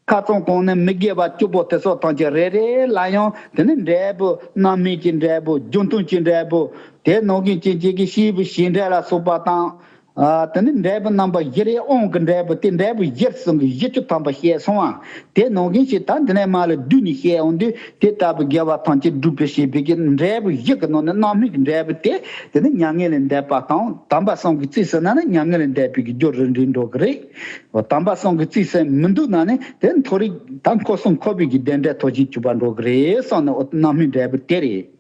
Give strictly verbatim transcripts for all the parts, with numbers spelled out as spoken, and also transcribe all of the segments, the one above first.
ཁ་ཚང་གོང་ནས་མི་དགེ་བ་བཅུ་པོ་དེ་སོགས་ཐམས་ཅད་རེ་རེ་ལ་ཡང་དེ་ནི་འབྲས་བུ་རྣམ་སྨིན་གྱི་འབྲས་བུ། རྒྱུ་མཐུན་གྱི་འབྲས་བུ། དེ་ནང་བཞིན་ཅན་ཅིག་གི་སྐྱེས་བུ་བྱེད་འབྲས་ལ་སོགས་པ་དང་། ཨ། དེ་ནི་འབྲས་བུ་རྣམ་པ་བཞི་རེ། དབང་གི་འབྲས་བུ་སྟེ་འབྲས་བུ་བཞི་གསུམ་གྱི་བཞི་བཅུ་ཐམ་པ་བཤད་སོང་བ། དེ་ནང་བཞིན་ཞིག་ད་འདི་ནས་མར་ལ་བསྡུས་ནས་བཤད་འོང་དུས། དེ་ལྟ་བུའི་དགེ་བ་ཐམས་ཅད་སྒྲུབ་པའི་བྱེད་པའི་གི་འབྲས་བུ་བཞི་གི་ནང་ནས་རྣམ་སྨིན་གྱི་འབྲས་བུ་དེ་དེ་ནི་མྱ་ངན་ལས་འདས་པ་དང་། དམ་པ་གསུམ་གྱིས་རྩིས་ཟིན་ན་ནི་མྱ་ངན་ལས་འདས་པའི་གི་རྒྱུར་རིགས་འགྲེ་འགྲོ་གི་རེད། དམ་པ་གསུམ་གྱིས་རྩིས་ཟིན་མི་འདུག་ན་ནི་དེ་མཐོ་རིས་ད་འཁོར་གསུམ་འཁོར་བའི་གི་བདེ་འབྲས་ཐོབ་བྱེད་གྱུར་པ་འགྲོ་གི་རེད་གསུངས་ནས། འོ། རྣམ་སྨིན་འབྲས་བུ་དེ་རེད།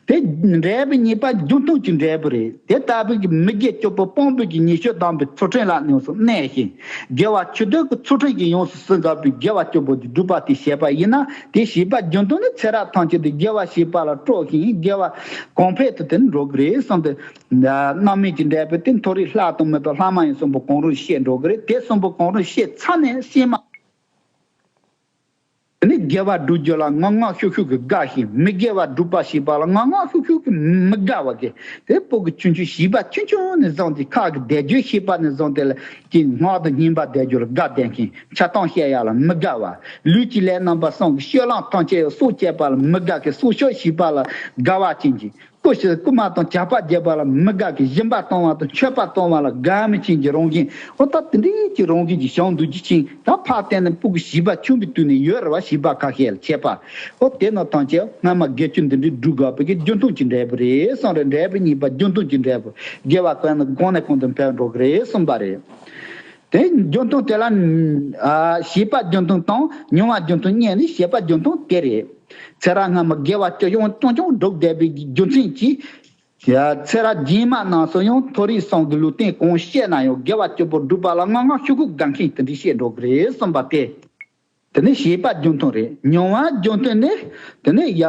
དེ་འབྲས་བུ་གཉིས་པ་རྒྱུ་མཐུན་གྱི་འབྲས་བུ་རེད། དེ་ལྟ་བུའི་གི་མི་དགེ་བཅུ་པོ་སྤོང་བའི་གི་ཉེས་སྤྱོད་དམ་པའི་ཚུལ་ཁྲིམས་ལ་ཡོངས་སུ་གནས་ཤིང་། དགེ་བ་ཆོས་སྡུད་ཀྱི་ཚུལ་ཁྲིམས་ཀྱིས་ཡོངས་སུ་བསྲུང་དགོས་པའི་དགེ་བ་བཅུ་པོ་དེ་སྒྲུབ་པ་དེ་བྱེད་པ་ཡིན་ན། དེ་བྱེད་པ་རྒྱུ་མཐུན་ནི་ཚེ་རབས་ཐམས་ཅད་དུ་དགེ་བ་བྱེད་པ་ལ་སྤྲོ་ཞིང་དགེ་བ་གོང་འཕེལ་དུ་དེ་ནི་འགྲོ་གི་རེད་གསུངས་ཏེ། རྣམ་སྨིན་གྱི་འབྲས་བུ་དེ་མཐོ་རིས་ལྷ་དང་མི་དང་ལྷ་མ་ཡིན་གསུམ་པོ་གང་རུང་བཤད་འགྲོ་གི་རེད། དེ་གསུམ་པོ་གང་རུང་བཤད་ཚར་ནས་ཤེས་མ། དེ་ནི་དགེ་བ་སྒྲུབ་རྒྱུ་ལ་ངང་ངང་ཤུགས་ཤུགས་ཀྱིས་དགའ་ཞིང་། མི་དགེ་བ་སྒྲུབ་པ་བྱེད་པ་ལ་ངང་ངང་ཤུགས་ཤུགས་ཀྱིས་མི་དགའ་བ་གི། དེ་སྤུ་གུ་ཆུང་ཆུང་བྱིས་པ་ཆུང་ཆུང་ནས་བཟུང་སྟེ། ཁ་གི་བཟླས་བརྗོད་བྱེད་པ་ནས་བཟུང་སྟེ་ལ་ཀྱི་སྔགས་དང་བསྙེན་པ་བཟླས་རྒྱུ་ལ་དགའ་ལྡན་ཞིང་། འཆལ་གཏམ་བཤད་ཡ་ལ་མི་དགའ་བ། ལུས་ཀྱི་ལས་རྣམ་པ་གསུམ་གྱི་སྤྱོད་ལམ་ཐམས་ཅད་སྲོག་བཅད་པ་ལ་མི་དགའ་གི། སྲོག་སྐྱོབ་བྱེད་པ་ལ་དགའ་བ་ཅན་གྱི། རྐུ་ཞིག་རྐུན་མ་དང་ཇག་པ་རྒྱག་པ་ལ་མི་དགའ་གི། སྦྱིན་པ་གཏོང་བ་དང་མཆོད་པ་གཏོང་བ་ལ་དགའ་མི་ཅན་གྱི་རང་བཞིན། འོ། ད་དེ་འདྲའི་གི་རང་བཞིན་གྱི་བྱང་དུ་ཅི་ཕྱིན། ད་ཕར་བལྟས་ན་སྤུ་གུ་བྱིས་པ་ཆུང་བའི་དུས་ནས་ཡོད་རེད་བ། བྱིས་པ་ཁ་ཤས་ལ་ཁྱད་པར། འོ། དེ་རྣམས་ཐམས་ཅད་སྔ་མ་དགེ་ཆོས་འདི་འདྲའི་སྒྲུབ་དགོས་པའི་གི་རྒྱུ་མཐུན་གྱི་འབྲས་བུ་རེད་གསུངས་རེད། འབྲས་བུ་གཉིས་པ་རྒྱུ་མཐུན་གྱི་འབྲས་བུ། དགེ་བ་གང་ནས་གང་ནས་གང་དུ་འཕེལ་འགྲོ་གི་རེད་གསུངས་པ་རེད། དེ་རྒྱུ་མཐུན་དེ་ལ། ཨ། བྱིས་པ་རྒྱུ་མཐུན་དང་མྱོང་བ་རྒྱུ་མཐུན་གཉིས་ནི། བྱིས་པ་རྒྱུ་མཐུན་དེ་རེད། ཚེ་རབས་སྔ་མ་དགེ་བ་ཅི་ཡོང་ཅུང་ཅུང་སྒྲུབ་བསྡད་པའི་རྒྱུ་མཚན་གྱིས། ཡ། ཚེ་རབས་རྗེས་མ་རྣམས་སུ་ཡང་མཐོ་རིས་གསུམ་གྱི་ལུས་རྟེན་གང་བཤད་ན་ཡང་དགེ་བ་བཅུ་པོ་སྒྲུབ་པ་ལ་ངང་ངང་ཤུགས་ཀྱིས་དགའ་མཁན་དེ་འདྲ་བཤད་འགྲོ་གི་རེད་གསུངས་པ་སྟེ། དེ་ནི་བྱིས་པ་རྒྱུ་མཐུན་རེད། མྱོང་བ་རྒྱུ་མཐུན་ནི། དེ་ནི་ཡ།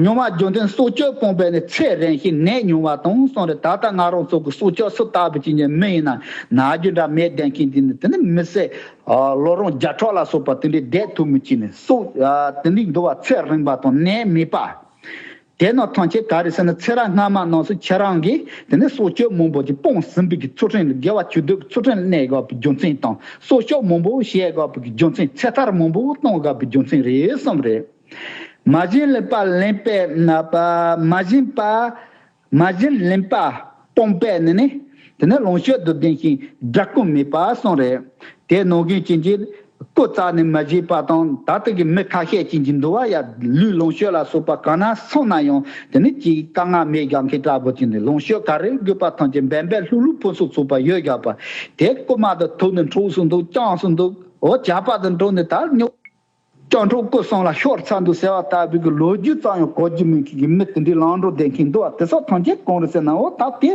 མྱོང་བ་རྒྱུ་མཐུན་སྲོག་གཅོད་སྤོང་བས་ནི་ཚེ་རིང་ཞིང་ནད་ཉུང་བ་དང་གསུངས་རེད། ད་ལྟ་ང་རང་ཚོ་གི་སྲོག་གཅོད་སུ་ལྟ་བུ་ཅིག་ཡིན་མི་ཡིན་ན། ན་རྒྱུ་འདྲ་མེད་བསྡད་མཁན་དེ་ནི། དེ་ནི་མི་ཚེ། ཨ། ལོ་རིམ་བརྒྱ་ཕྲག་ལ་སོགས་པ་དེ་འདྲའི་བསྡད་ཐུབ་མི་ཅིག་ནི། སྲོག་ཨ། དེ་འདྲའི་འདུག་བ། ཚེ་རིང་བ་དང་ནད་མེད་པ། དེ་རྣམས་ཐམས་ཅད་ག་རེ་ཟེར་ན། ཚེ་རབས་སྔ་མ་རྣམས་སུ་ཁྱེད་རང་གིས་དེ་ནི་སྲོག་གཅོད་མང་པོ་ཅིག་སྤོང་ཟིན་པའི་གི་ཚུལ་ཁྲིམས་ལ། དགེ་བ་ཆོས་སྡུད་ཀྱི་ཚུལ་ཁྲིམས་ལ་གནས་དགོས་པའི་རྒྱུ་མཚན་དང་། སྲོག་སྐྱོབ་མང་པོ་བྱེད་དགོས་པའི་གི་རྒྱུ་མཚན། ཚེ་ཐར་མང་པོ་གཏོང་དགོས་པའི་རྒྱུ་མཚན་རེད་གསུངས་རེད། མ་བྱིན་ལེན་པ་ལེན་པས་ན་པ། མ་བྱིན་པ། མ་བྱིན་ལེན་པ་སྤོང་པས་ནི་ནི། དེ་ནི་ལོངས་སྤྱོད་དུ་ལྡན་ཞིང་དགྲ་རྐུན་མེད་པ་གསུངས་རེད། དེ་ནང་བཞིན་ཅན་གྱི་རྐུ་རྩ་ནས་མ་བྱས་པ་དང་། ད་ལྟ་གི་མི་ཁ་ཤས་ཅན་གྱི་འདུག་བ། ཡ། ལུས་ལོངས་སྤྱོད་ལ་སོགས་པ་གང་ན་སོང་ན་ཡང་དེ་ནི་ཅིག་དཀའ་ངལ་མེད་དགོས་མཁན་འདྲ་པོ་ཅིག་ནི། ལོངས་སྤྱོད་ག་རེ་དགོས་པ་ཐམས་ཅད་འབད་འབད་ལྷུག་ལྷུག་ཕུན་སུམ་ཚོགས་པ་ཡོད་དགོས་པ། དེ་རྐུན་མ་དང་ཐུག་ནས་འཕྲོག་སུ་འདུག་རྐྱང་སུ་འདུག་འོ། ཇག་པ་དང་འགྲོགས་ནས་ད་ཉོ། སྤྱང་གྲུང་རྐུ་སོང་ལ་ཤོར་ཚར་འདུག་ཟེར་བ་ལྟ་བུའི་གི་ལོ་རྒྱུས་ཙམ་ཡང་གོ་རྒྱུ་མེད་མཁན་གྱི་མི་དེ་འདྲའི་ལམ་འགྲོ་བསྡད་མཁན་འདུག་བ། དེ་ཚོ་ཐམས་ཅད་གང་རེད་ཟེར་ན། འོ། ད་དེ་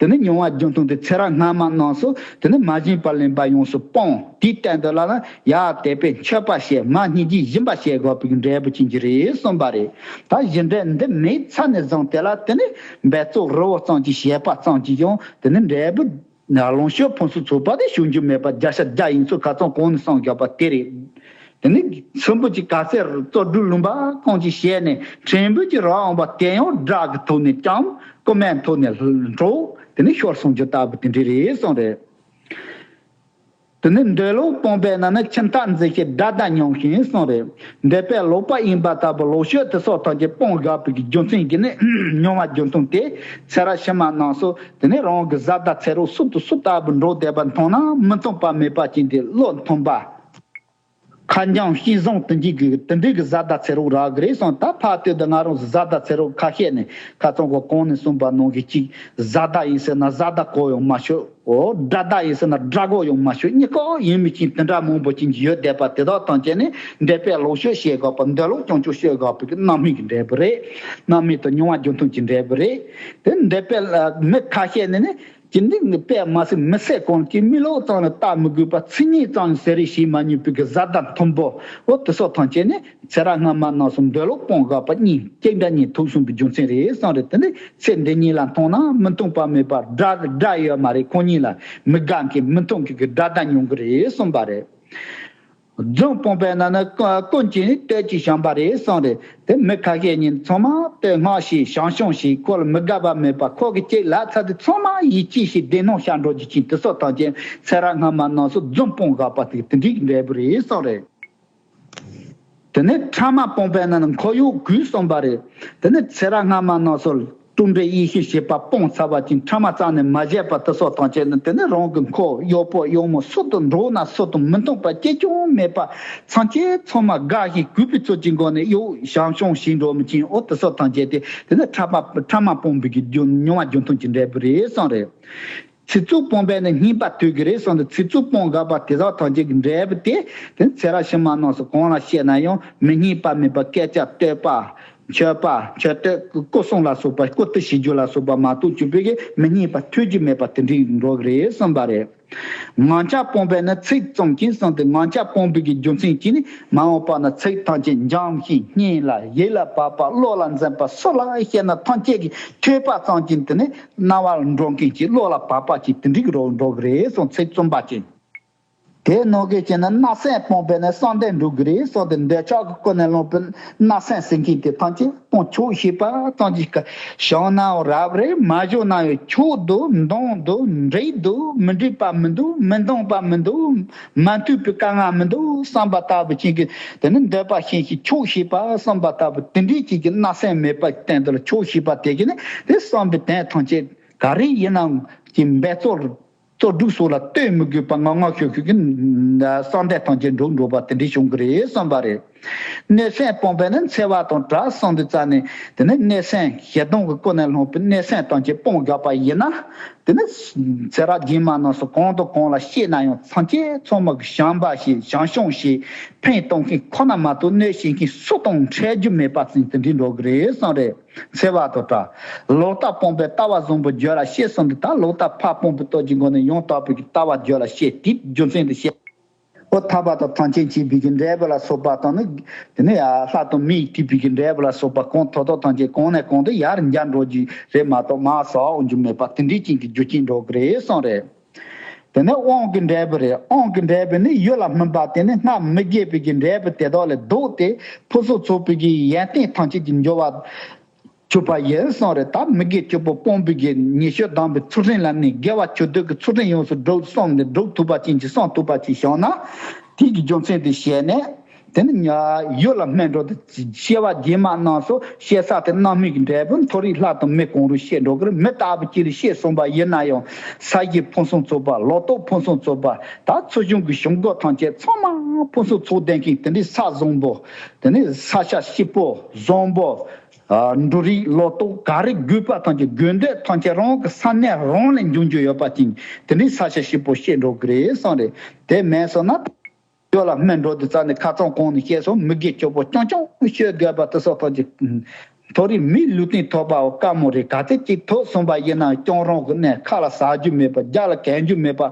དེ་ནི་མྱོང་བ་རྒྱུ་མཐུན་དེ་ཚེ་རབས་སྔ་མ་རྣམས་སུ་དེ་ནི་མ་བྱིན་པ་ལེན་པ་ཡོངས་སུ་སྤོང་། དེའི་སྟེང་དུ་ལ་ན་ཡར་དད་པས་མཆོད་པ་བྱས། མར་སྙིང་རྗེས་སྦྱིན་པ་བྱེད་དགོས་པའི་འབྲས་བུ་ཅན་གྱི་རེད་གསུངས་པ་རེད། ད་བཞི་འབྲས་འདི་མེད་ཚར་ནས་བཟུང་སྟེ་ལ། དེ་ནི་འབད་རྩོལ་རི་བོ་ཙམ་གྱིས་བྱས་པ་ཙམ་གྱིས་ཀྱང་དེ་ནི་འབྲས་བུ། ལོངས་སྤྱོད་ཕུན་སུམ་ཚོགས་པ་དེ་བྱུང་རྒྱུ་མེད་པ་བརྒྱ་ཆ་བརྒྱ་ཡིན་ཚུལ་ཁ་ཚང་གོང་ནས་གསུངས་བཞག་པ་དེ་རེད། དེ་ནི་སྲིན་པོ་ཅིག་ག་ཚད་བཙོག་སྦྲུལ་ལུང་པ་གང་ཅིག་བྱས་ནས་ཕྲན་བུ་ཅིག་རག་འོང་བ་དེ་ཡང་དགྲ་གི་ཐོག་ནས་བཅོམ། རྐུན་མའི་ཐོག་ནས་འཕྲོག་དེ་ནི་ཤོར་སོང་རྒྱུ་ལྟ་བུ་དེ་འདྲ་རེད་གསུངས་རེད། དེ་ནི་འདོད་ལོག་སྤོང་པས་ན་ནི། ཁྱིམ་བདག་འཛིན་ཞིང་དགྲ་དགྲ་མྱོང་ཞིང་གསུངས་རེད། འདོད་པས་ལོག་པ་ཡིན་པ་ལྟ་བུ་ལོག་སྤྱོད་དེ་སོགས་ཐམས་ཅད་སྤོང་དགོས་པའི་རྒྱུ་མཚན་གྱིས་ནི། མྱོང་བ་རྒྱུ་མཐུན་དེ་ཚེ་རབས་ཕྱི་མ་རྣམས་སུ་དེ་ནི་རང་གི་བཟའ་ཟླ་ཚེ་རོགས་སུ་དང་སུ་ལྟ་བུ་འགྲོགས་བསྡད་པ་མཐོང་ན་མི་མཐུན་པ་མེད་པ་ཅན་དེ་བློ་མཐུན་པ། ཁ་འཇམ་ཤེས་བཟང་དེ་འདྲའི་གི་དེ་འདྲའི་གི་བཟའ་ཟླ་ཚེ་རོགས་རག་གི་རེད་གསུངས། ད་ཕར་ལྟོས་དུས་ང་རང་བཟའ་ཟླ་ཚེ་རོགས་ཁ་ཤས་ནས་ཁ་ཚང་གོ་གོང་ནས་གསུངས་པ་ནང་བཞིན་གཅིག་བཟའ་ཟླ་ཡིན་ཟེར་ན་བཟའ་ཟླ་གོ་ཡང་མ་ཤོད། འོ། དགྲ་ཟླ་ཡིན་ཟེར་ན་དགྲ་གོ་ཡང་མ་ཤོད། གཉིས་ཀ་ཡིན་མི་ཅན་དེ་འདྲ་མང་པོ་ཅན་གྱི་ཡོད་བསྡད་པ་དེ་དག་ཐམས་ཅད་ནི་འདོད་པས་ལོག་སྤྱོད་བྱེད་དགོས་པ། འདོད་ལོག་སྤྱང་སྤྱོང་བྱེད་དགོས་པའི་རྣམ་སྨིན་གྱི་འབྲས་བུ་རེད། རྣམ་སྨིན་དང་མྱོང་བ་རྒྱུ་མཐུན་གྱི་འབྲས་བུ་རེད། དེ་འདོད་པས་ལ་མི་ཁ་ཤས་ནི་ནི། ཅི་འདི་ནི་དཔེ་མ་སྲིད་མི་ཚེ་གང་ཅི་མི་ལོ་ཙམ་ལ་བལྟ་མི་དགོས་པ། ཚིག་གཉིས་ཙམ་ཟེར་རེ་བྱེད་མ་མྱོང་བའི་གི་བཟའ་ཟླ་མཐུན་པོ། འོ། དེ་སོགས་ཐམས་ཅད་ནི་ཚེ་རབས་སྔ་མ་རྣམས་སུ་འདོད་ལོག་སྤོང་དགོས་པ་གཉིས་གཅིག་འདྲ་གཉིས་ཐུག་སོང་བའི་རྒྱུ་མཚན་རེད་གསུངས་རེད། དེ་ནི་ཚེ་འདི་ཉིད་ལ་མཐོང་ན་མི་མཐུན་པ་མེད་པ། དགྲ་དགྲ་ཡོད་མ་རེད། ཁོང་གཉིས་ལ་མི་དགའ་མཁན་མི་མཐུན་མཁན་གྱི་དགྲ་ཟླ་མྱོང་གི་རེད་གསུངས་པ་རེད། རྫུན་སྤོང་པའི་ནང་ན་ཀུན་གྱིས་ནི་བསྟོད་ཅིང་བྱམས་པ་རེད་གསུངས་རེད། དེ་མི་ཁ་ཤས་ཉིད་ཚང་མ་བསྟོད་བསྔགས་ཤིག་བྱམས་སྐྱོང་ཞིག་ཁོ་ལ་མི་དགའ་བ་མེད་པ། ཁོ་གི་ཅིག་ལབ་ཚར་དུས་ཚང་མ་ཡིད་ཆེས་ཤིག་བདེ་སྣང་ཤར་འགྲོ་རྒྱུ་ཅིག་དེ་སོགས་ཐམས་ཅད་ཚེ་རབས་སྔ་མ་རྣམས་སུ་རྫུན་སྤོང་དགག་པ་དེ་དེ་འདྲའི་འབྲས་བུ་རེད་གསུངས་རེད། དེ་ནས་ཕྲ་མ་སྤོང་པའི་ནང་ན་འཁོར་གཡོག་གུས་གསུངས་པ་རེད། དེ་ནས་ཚེ་རབས་སྔ་མ་རྣམས་སུ་དུག་འདྲེ་ཡེ་ཤུ་ཞེས་པ་སྤོང་ཚར་བ་ཅིག་ཕྲ་མ་རྩ་ནས་མ་བྱས་པ་དེ་སོགས་ཐམས་ཅད་ནི་དེ་ནས་རང་གི་འཁོར་གཡོག་པོ་གཡོག་མོ་སུ་དང་འགྲོགས་ན་སུ་དང་མི་མཐུན་པ་ཅི་ཀྱང་མེད་པ་ཚང་ཆེ་ཚང་མ་དགའ་ཞིང་གུས་པའི་ཚུལ་གྱི་སྒོ་ནས་གཡོག་བྱམས་སྐྱོང་བྱེད་འགྲོ་མི་ཅིག་འོ་དེ་སོགས་ཐམས་ཅད་དེ་དེ་ནས་ཕྲ་མ་ཕྲ་མ་སྤོང་བའི་གི་རྒྱུ་མྱོང་བ་རྒྱུ་མཐུན་གྱི་འབྲས་བུ་རེད་གསུངས་རེད། ཚིག་རྩུབ་སྤོང་པས་ནི་སྙན་པ་དོད་ཀྱི་རེད་གསུངས་ཏེ། ཚིག་རྩུབ་སྤོང་དགག་པ་དེ་དག་ཐམས་ཅད་ཀྱི་འབྲས་བུ་དེ་དེ་ཚེ་རབས་ཕྱི་མ་རྣམས་སུ་གང་ལ་བཤད་ན་ཡང་མི་སྙན་པ་མེད་པ། སྐད་ཆ་བསྟོད་པ་མཆོད་པ་མཆོད་བསྟོད་སྐུ་གསུང་ལ་སོགས་པ་སྐུ་བརྟན་ཞིག་རྒྱུ་ལ་སོགས་པ་མ་གཏོགས་ཅི་པའི་གི་མི་སྙན་པ་ཐོས་རྒྱུ་མེད་པ་དེ་འདྲའི་འགྲོ་གི་རེད་གསུངས་པ་རེད། ངང་རྒྱལ་སྤོང་པས་ནི་ཚིག་བཙུམ་ཅིང་གསུངས་ཏེ། ངང་རྒྱལ་སྤོང་བའི་གི་རྒྱུ་མཚན་གྱིས་ནི་མ་འོངས་པ་ན་ཚིག་ཐམས་ཅད་འཇམ་ཞིང་སྙན་ལ་ཡིད་ལ་བབ་པ་བློ་ལ་འཛིན་པ་སུ་ལ་བཤད་ན་ཐམས་ཅད་ཀྱིས་ཐོས་པ་ཙམ་གྱིས་དེ་ནི་རྣ་བར་འགྲོ་མཁན་གྱི་བློ་ལ་བབ་པ་ཅིག་དེ་འགྲིག་རོགས་འགྲོ་གི་རེད་གསུངས། ཚིག་བཙུམ་པ་ཅིག་དེ་ནང་གི་བྱས་ན་བརྣབ་སེམས་སྤངས་པས་ནི་བསམ་གཏན་འགྲུབ་ཀྱི་རེད་གསུངས་ཏེ། འདོད་ཆགས་ཀྱི་ཀུན་ནས་བསླངས་པའི་བརྣབ་སེམས་ཟེར་མཁན་དེ་ཐམས་ཅད་སྤོང་ཆོག་ཤེས་པ་ཙམ་གྱིས་ཀ་བྱུང་ནའང་རབ་རེད། མ་བྱུང་ན་ཡང་ཆོག་འདུག་འདང་འདུག་འགྲིག་འདུག་མི་འགྲིག་པ་མི་འདུག་མི་འདང་པ་མི་འདུག་མ་མཐུན་པའི་དཀའ་ངལ་མི་འདུག་བསམ་པ་ལྟ་བུ་ཅིག་གིས་དེ་ནི་འདོད་པ་ཤེས་ཤིང་ཆོག་ཤེས་པ་བསམ་པ་ལྟ་བུ་དེ་འདྲའི་ཅིག་གི་བརྣབ་སེམས་མེད་པའི་སྟེང་དུ་ལ་ཆོག་ཤེས་པ་དེ་གིས་ནི་དེ་བསམ་པའི་དོན་ཐམས་ཅད་ག་རེ་ཡིན་ནའང་ཅིག་འབད་རྩོལ་རྩོལ་སྒྲུབ་སོགས་ལ་ལྟོས་མི་དགོས་པར་ངང་ངང་ཤུགས་ཤུགས་ཀྱིས་བསམ་གཏན་ཐམས་ཅད་འགྲུབ་འགྲོ་བ་དེ་འདྲའི་བྱུང་གི་རེད་བསམ་པ་རེད། གནོད་སེམས་སྤངས་པས་ནི་འཚེ་བ་དང་བྲལ་གསུངས་དུས་ཙ་ནས་དེ་ནི་གནོད་སེམས་ཞེ་སྡང་གི་ཀུན་ནས་བསླངས་པའི་གནོད་སེམས་ཐམས་ཅད་སྤོང་དགོས་པ་ཡིན་ན། དེ་ནི་ཚེ་རབས་རྗེས་མ་རྣམས་སུ་གང་དང་གང་ལ་བཤད་ན་ཡང་ཚང་ཆེ་ཚང་མ་གི་བྱམས་པ་ཞིག་བྱམས་སྐྱོང་ཞིག་ཕན་གཏོང་མཁན་ཁོ་ན་མ་གཏོགས་གནོད་བྱེད་མཁན་སུ་དང་འཕྲད་རྒྱུ་མེད་པ་ཙམ་དེ་འདྲའི་འགྲོ་གི་རེད་བསམ་རེད། འཚེ་བ་དང་བྲལ། ལོག་ལྟ་སྤངས་པས་ལྟ་བ་བཟང་པོ་རྒྱུད་ལ་སྐྱེ་གསུངས་ཏེ། ད་ལོག་ལྟ་ཕར་སྤངས་པའི་སྟོབས་ཀྱི་སྒོ་ནས་ཡང་དག་པའི་ལྟ་བ་རྒྱུད་ལ་སྐྱེ་དེའི་རྒྱུ་མཚན་དུ་བཤད། འོ་ཐར་པ་དང་ཐམས་ཅད་མཁྱེན་པའི་གི་འབྲས་བུ་ལ་སོགས་པ་དང་ནི། དེ་ནས་ལྷ་དང་མིའི་ཐུབ་པའི་གི་འབྲས་བུ་ལ་སོགས་པ་གང་ཐོབ་ཐོབ་ཐམས་ཅད་གང་ནས་གང་དུ་ཡར་འགྱར་འགྲོ་རྒྱུ་རེད་མ་གཏོགས་མར་ཟག་འོང་རྒྱུ་མེད་པ་དེ་འདྲའི་ཅན་གྱི་རྒྱུ་རྐྱེན་འགྲོ་གི་རེད་གསུངས་རེད། དེ་ནས་དབང་གི་འབྲས་བུ་རེད། དབང་གི་འབྲས་བུ་ནི་ཡུལ་ལ་སྨིན་པ་དེ་ནི་སྔར་མི་དགེ་བའི་གི་འབྲས་བུ་དེ་དག་ལས་ལྡོག་སྟེ་ཕུན་སུམ་ཚོགས་པའི་གི་ཡོན་ཏན་ཐམས་ཅད་ཀྱི་འབྱོར་བ་གྱུར་པ་ཡིན་གསུངས་རེད། ད་མི་དགེ་བཅུ་པོ་སྤོང་བའི་གི་ཉེས་སྤྱོད་དམ་པའི་ཚུལ་ཁྲིམས་ལ་ནི་དགེ་བ་ཆོས་སྡུད་ཀྱི་ཚུལ་ཁྲིམས་ཡོངས་སུ་སྒྲུབ་བསམ་ནས་སྒྲུབ་ཐུབ་པ་ཅན་གྱི་བསམ་ཐུབ་པ་ཅིག་བྱུང་ན། དེ་གི་རྒྱུ་མཚན་དེ་བྱས་ནས། དེ་ནི་ཡུལ་ལ་སྨིན་འགྲོ་སྟེ་སྐྱེ་བ་རྗེས་མ་རྣམས་སུ་སྐྱེ་ས་དེ་རྣམ་སྨིན་གྱི་འབྲས་བུ་མཐོ་རིས་ལྷ་དང་མི་གང་རུང་སྐྱེ་འགྲོ་གི་རེད། མི་ལྟ་བུ་ཅིག་ལ་སྐྱེས་སོང་པ་ཡིན་ན་ཡང་ས་གཞི་ཕུན་སུམ་ཚོགས་པ། ལོ་ཏོག་ཕུན་སུམ་ཚོགས་པ། ད་ཚུལ་བཞིན་གྱི་བྱུང་དགོས་ཐམས་ཅད་ཚང་མ་ཕུན་སུམ་ཚོགས་ལྡན་མཁན་དེ་འདྲའི་ས་བཟང་པོ། དེ་ནི་ས་ཆ་སྐྱིད་པོ་བཟང་པོ། ཨ། འབྲུ་རིགས་ལོ་ཏོག་ག་རེ་དགོས་པ་ཐམས་ཅད་དགོས་འདོད་ཐམས་ཅད་རང་གི་ས་གནས་རང་ལ་འབྱུང་རྒྱུ་ཡོད་པ་ཅན་དེ་འདྲའི་ས་ཆ་སྐྱིད་པོ་སྐྱེ་འགྲོ་གི་རེད་གསུངས་རེད། དེ་མེད་སོང་ན། ཡུལ་ལ་སྨིན་འགྲོ་དུས་ཙ་ནས་ཁ་རྩང་གོང་ནས་བཤད་སོང་། མི་དགེ་བཅུ་པོ་རྐྱང་རྐྱང་སྤྱོད་དགོས་པ་དེ་སོགས་ཐམས་ཅད་མཐོ་རིས་མིའི་ལུས་རྟེན་ཐོབ་པའོ་དཀའ་མོ་རེད། ག་ཚད་ཅིག་ཐོབ་སོང་པ་ཡིན་ནའང་རྐྱང་རང་གི་གནས་ཁ་ལ་ཟ་རྒྱུ་མེད་པ། རྒྱབ་ལ་གན་རྒྱུ་མེད་པ།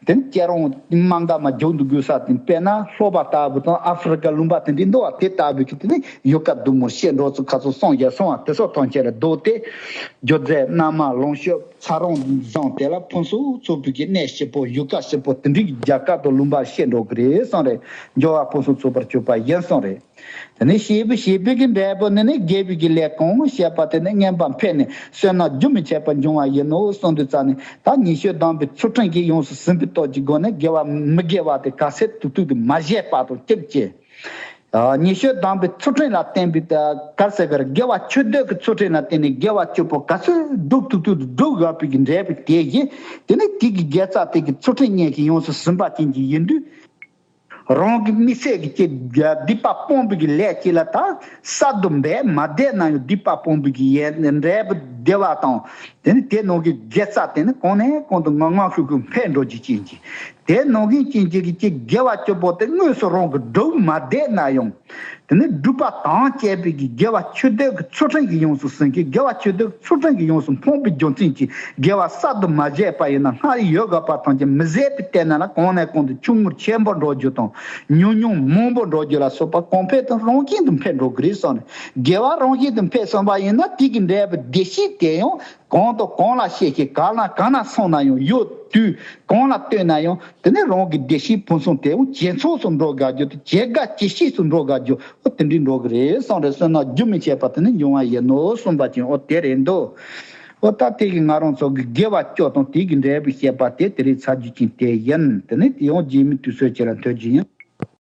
དེ་ནི་སྐྱེ་རང་དམའ་མདའ་མ་རྒྱུག་འདུག་དགོས་ས་དེ། དཔེར་ན་ལྷོ་པ་ལྟ་བུ་དང་ཨ་ཧྥེ་རི་ཀ་ལུང་པ་དེ་འདྲའི་འདུག་བ། དེ་ལྟ་བུའི་གི་དེ་ནི་ཡུལ་ཁ་སྡུག་མོར་སྐྱེ་འགྲོ་ཚུལ་ཁ་ཚོ་གསུངས་བཞག་སོང་བ། དེ་སོགས་ཐམས་ཅད་ལ་ལྡོག་སྟེ། སྒྱུ་རྩལ་སྣ་མང་ལོངས་སྤྱོད་འཚར་ལོངས་བཟང་དེ་ལ་ཕུན་སུམ་ཚོགས་པའི་གི་གནས་སྐྱིད་པོ་ཡུལ་ཁ་སྐྱིད་པོ་དེ་འདྲའི་གི་རྒྱལ་ཁབ་དང་ལུང་པར་སྐྱེ་འགྲོ་གི་རེད་གསུངས་རེད། འབྱོར་བ་ཕུན་སུམ་ཚོགས་པར་གྱུར་པ་ཡིན་གསུངས་རེད། དེ་ནས་བྱེད་པོ་བྱེད་པོའི་གི་འབྲས་བུ་ནི་ནི་དགེ་བའི་གི་ལས་གང་བྱས་པ་དེ་ནི་སྔོན་པ་འཕེལ་ནས་བསོད་ནམས་རྒྱུན་མི་ཆད་པར་འབྱུང་བ་ཡིན་ནོ་གསུངས་དུས་ཙ་ནས། ད་ཉེས་སྤྱོད་དམ་པའི་ཚུལ་ཁྲིམས་ཀྱིས་ཡོངས་སུ་ཟིན་པའི་སྟོབས་ཀྱི་སྒོ་ནས་དགེ་བ་མི་དགེ་བ་དེ་ག་ཚད་ཐུབ་ཐུབ་ཏུ་མ་བྱས་པ་དང་གཅིག་བྱས། ཉེས་སྤྱོད་དམ་པའི་ཚུལ་ཁྲིམས་ལ་བརྟེན་པའི་ག་རེ་ཟེར་གི་རེད། དགེ་བ་ཆོས་སྡུད་ཀྱི་ཚུལ་ཁྲིམས་ལ་བརྟེན་ནས་དགེ་བ་བཅུ་པོ་ག་ཚོད་སྒྲུབ་ཐུབ་ཐུབ་ཏུ་སྒྲུབ་ཡོད་པའི་གི་འབྲས་བུ་དེ་བཞིན། དེ་ནི་དེ་གི་དགེ་རྩ་དེ་གི་ཚུལ་ཁྲིམས་གཉེན་གྱིས་ཡོངས་སུ་ཟིན་པ་ཅན་གྱི་ཡིན་དུས། རང་གི་དམིགས་བསལ་གྱི་ཅིག་སྡིག་པ་སྤོང་བའི་གི་ལས་ཅིག་ལ་ད་གསར་དུ་འབད་མ་བསྡད་ན་ཡང་སྡིག་པ་སྤོང་བའི་གི་ཡན་འབྲས་བུ་བདེ་བ་དང་། དེ་ནི་དེ་ནང་གི་དགེ་རྩ་དེ་ནི་གང་ནས་གང་དུ་ངང་ངང་ཤུགས་ཤུགས་འཕེལ་འགྲོ་རྒྱུ་ཅན་གྱི། དེ་ནང་བཞིན་ཅན་གྱི་གི་ཅིག་དགེ་བ་བཅུ་པོ་དེ་དངོས་སུ་རང་གིས་སྒྲུབ་མ་བསྡད་ན་ཡང་། དེ་ནི་སྒྲུབ་པ་དང་བཅས་པའི་གི་དགེ་བ་ཆོས་སྡུད་ཀྱི་ཚུལ་ཁྲིམས་ཀྱིས་ཡོངས་སུ་ཟིན་གྱི། དགེ་བ་ཆོས་སྡུད་ཀྱི་ཚུལ་ཁྲིམས་ཀྱིས་ཡོངས་སུ་ཕོངས་པའི་རྒྱུ་མཚན་གྱིས་དགེ་བ་གསར་དུ་མ་བྱས་པ་ཡིན་ན་སྔར་ཡོད་དགོས་པ་ཐམས་ཅད་མི་བཟད་པའི་བརྟན་ན་ལ་གང་ནས་གང་དུ་ཆུང་ངུར་ཆེན་པོར་འགྲོ་རྒྱུ་དང་། ཉུང་ཉུང་མང་པོར་འགྲོ་རྒྱུ་ལ་སོགས་པ་གོང་འཕེལ་དང་རང་བཞིན་དུ་འཕེལ་འགྲོ་གི་རེད་གསུངས་ནས། དགེ་བ་རང་བཞིན་དུ་འཕེལ་སོང་བ་ཡིན་ན་དེ་གི་འབྲས་བུ་བདེ་སྐྱིད་དེ་ཡང་། གང་དང་གང་ལ་བཤད་ཤེས། གང་ལ་གང་ན་སོང་ན་ཡང་། ཡུལ་དུས་གང་ལ་ལྟོས་ན་ཡང་། དེ་ནས་རང་གི་བདེ་གཤེགས་ཕུན་སུམ་དེ་འོ་ཇེ་ཚོགས་སུ་འགྲོ་དགའ་རྒྱུ་དང་། ཇེ་དགའ་ཇེ་གཤེགས་སུ་འགྲོ་དགའ་རྒྱུ། འོ་དེ་འདྲའི་འགྲོ་གི་རེད་བསམ་རེད། བསོད་ནམས་རྒྱུན་མི་འཆད་པ་དེ་ནི་འབྱུང་བ་ཡིན་ནོ་གསུངས་པ་ཅན་འོ་དེ་རེད་འདུག་འོ་ད་དེ་གི་ང་རང་ཚོ་གི་དགེ་བ་བཅུ་དང་དེ་གི་འབྲས་བུ་བཤད་པ་དེ་དེ་རིང་ཚར་རྒྱུ་ཅན་དེ་ཡིན། དེ་ནི་དེ་ཡང་རྗེས་མའི་དུས་ཚོད་ཅིག་ལ་ཐོན་རྒྱུ་ཡིན།